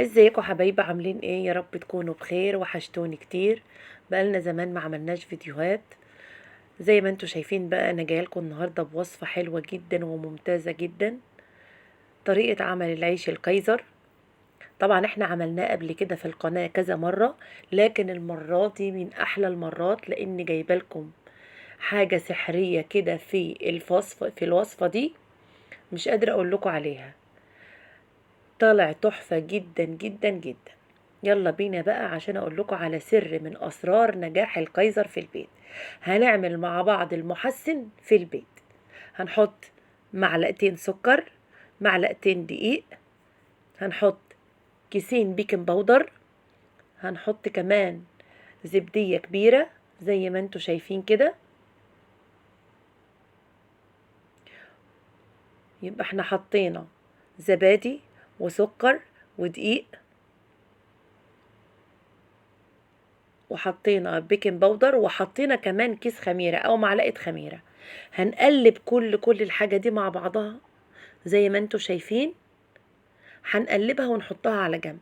ازيكم حبايبي؟ عاملين ايه؟ يا رب تكونوا بخير. وحشتوني كتير، بقالنا زمان ما عملناش فيديوهات. زي ما انتوا شايفين بقى انا جاية لكم النهارده بوصفه حلوة جدا وممتازة جدا، طريقه عمل العيش الكايزر. طبعا احنا عملناه قبل كده في القناة كذا مرة، لكن المرة دي من احلى المرات لان جايبه لكم حاجة سحريه كده في الوصفة دي، مش قادرة اقول لكم عليها. طالع تحفة جدا جدا جدا. يلا بينا بقى عشان اقول لكم على سر من اسرار نجاح الكايزر في البيت. هنعمل مع بعض المحسن في البيت. هنحط معلقتين سكر، معلقتين دقيق، هنحط كيسين baking powder، هنحط كمان زبدية كبيرة زي ما انتوا شايفين كده. يبقى احنا حطينا زبادي وسكر ودقيق، وحطينا baking powder، وحطينا كمان كيس خميرة او معلقة خميرة. هنقلب كل الحاجة دي مع بعضها زي ما انتوا شايفين. هنقلبها ونحطها على جنب.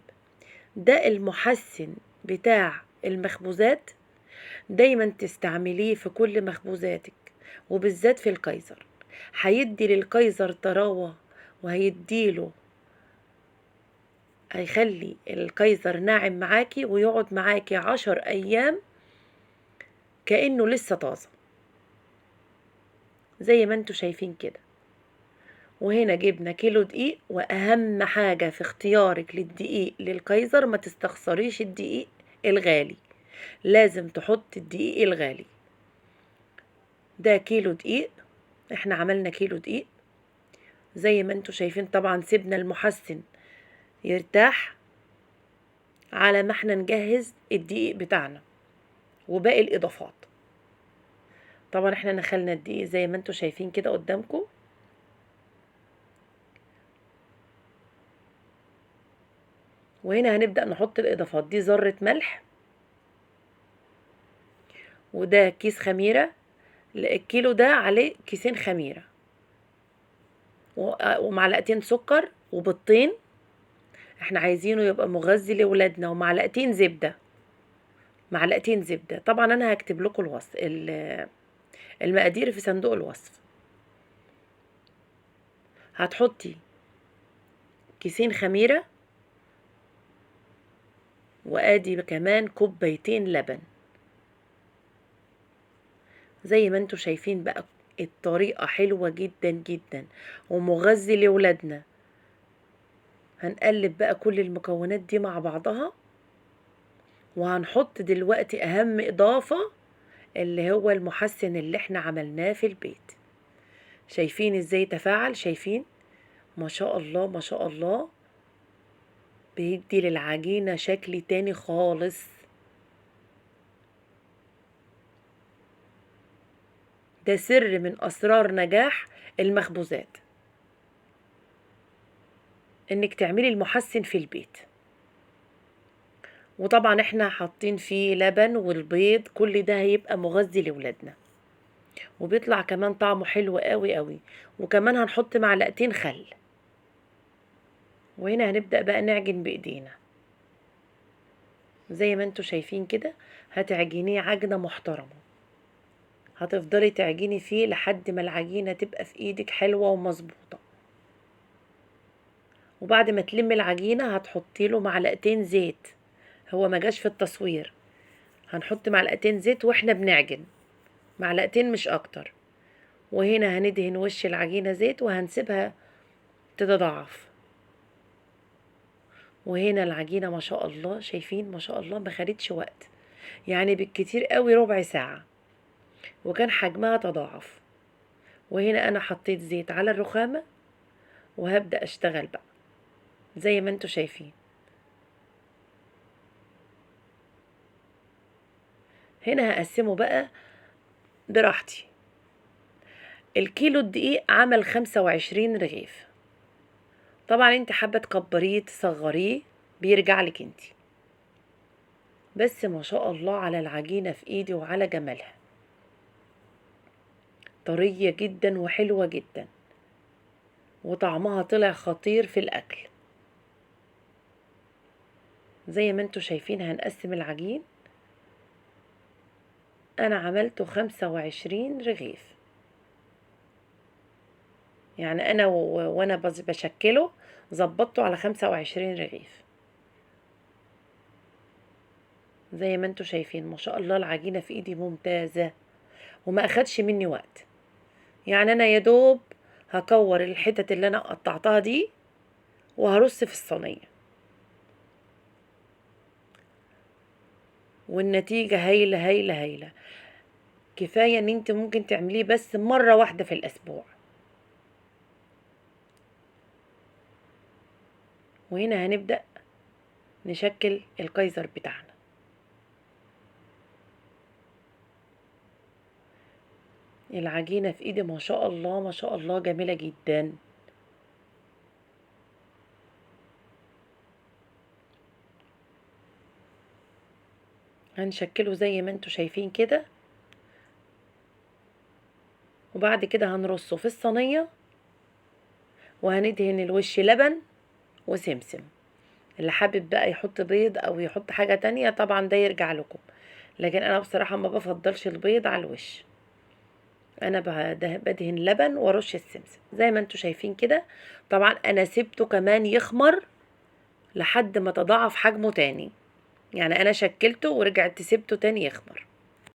ده المحسن بتاع المخبوزات، دايما تستعمليه في كل مخبوزاتك وبالذات في الكايزر. هيدي للكايزر طراوة، وهيديله هيخلي الكايزر ناعم معاكي ويقعد معاكي 10 ايام كأنه لسه طازة زي ما انتوا شايفين كده. وهنا جبنا كيلو دقيق. واهم حاجة في اختيارك للدقيق للكايزر ما تستخسريش الدقيق الغالي، لازم تحط الدقيق الغالي. ده كيلو دقيق، احنا عملنا كيلو دقيق زي ما انتوا شايفين. طبعا سيبنا المحسن يرتاح على ما احنا نجهز الدقيق بتاعنا وباقي الاضافات. طبعا احنا نخلنا الدقيق زي ما انتوا شايفين كده قدامكم. وهنا هنبدأ نحط الاضافات دي. ذرة ملح، وده كيس خميرة، الكيلو ده عليه كيسين خميرة ومعلقتين سكر وبيضتين، احنا عايزينه يبقى مغذي لولادنا، ومعلقتين زبدة، معلقتين زبدة. طبعا انا هكتب لكم الوصف المقادير في صندوق الوصف. هتحطي كيسين خميرة، وادي كمان كوبايتين لبن زي ما انتوا شايفين بقى. الطريقة حلوة جدا جدا ومغذي لولادنا. هنقلب بقى كل المكونات دي مع بعضها، وهنحط دلوقتي اهم اضافة اللي هو المحسن اللي احنا عملناه في البيت. شايفين ازاي تفاعل؟ شايفين؟ ما شاء الله ما شاء الله، بيدي للعجينة شكل تاني خالص. ده سر من اسرار نجاح المخبوزات، انك تعملي المحسن في البيت. وطبعا احنا حاطين فيه لبن والبيض، كل ده هيبقى مغذي لولادنا، وبيطلع كمان طعمه حلو قوي قوي. وكمان هنحط معلقتين خل. وهنا هنبدأ بقى نعجن بايدينا زي ما انتوا شايفين كده. هتعجنيه عجنة محترمة، هتفضلي تعجني فيه لحد ما العجينة تبقى في ايدك حلوة ومظبوطة. وبعد ما تلم العجينة هتحطي له معلقتين زيت، هو ما جاش في التصوير. هنحط معلقتين زيت واحنا بنعجن، معلقتين مش اكتر. وهنا هندهن وش العجينة زيت وهنسيبها تتضاعف. وهنا العجينة ما شاء الله، شايفين ما شاء الله ما خدتش وقت، يعني بالكتير قوي ربع ساعة، وكان حجمها تضاعف. وهنا انا حطيت زيت على الرخامة وهبدأ اشتغل بقى زي ما انتوا شايفين. هنا هقسمه بقى براحتي. الكيلو الدقيق عمل 25 رغيف. طبعا انت حابة تكبريه تصغريه بيرجع لك انت، بس ما شاء الله على العجينة في ايدي وعلى جمالها، طرية جدا وحلوة جدا، وطعمها طلع خطير في الاكل. زي ما انتوا شايفين هنقسم العجين. انا عملته 25 رغيف، يعني انا وانا بشكله ظبطته على 25 رغيف. زي ما انتوا شايفين ما شاء الله العجينة في ايدي ممتازة وما اخدش مني وقت. يعني انا يا دوب هكور الحتت اللي انا قطعتها دي وهرص في الصينية، والنتيجة هايلة هايلة هايلة. كفاية ان انت ممكن تعمليه بس مرة واحدة في الاسبوع. وهنا هنبدأ نشكل الكايزر بتاعنا. العجينة في ايدي ما شاء الله ما شاء الله جميلة جدا. هنشكله زي ما انتوا شايفين كده، وبعد كده هنرصه في الصينية وهندهن الوش لبن وسمسم. اللي حابب بقى يحط بيض او يحط حاجة تانية طبعا ده يرجع لكم، لكن انا بصراحة ما بفضلش البيض على الوش. انا بدهن لبن وارش السمسم زي ما انتوا شايفين كده. طبعا انا سبته كمان يخمر لحد ما تضاعف حجمه تاني، يعني انا شكلته ورجعت سبته تاني يخمر.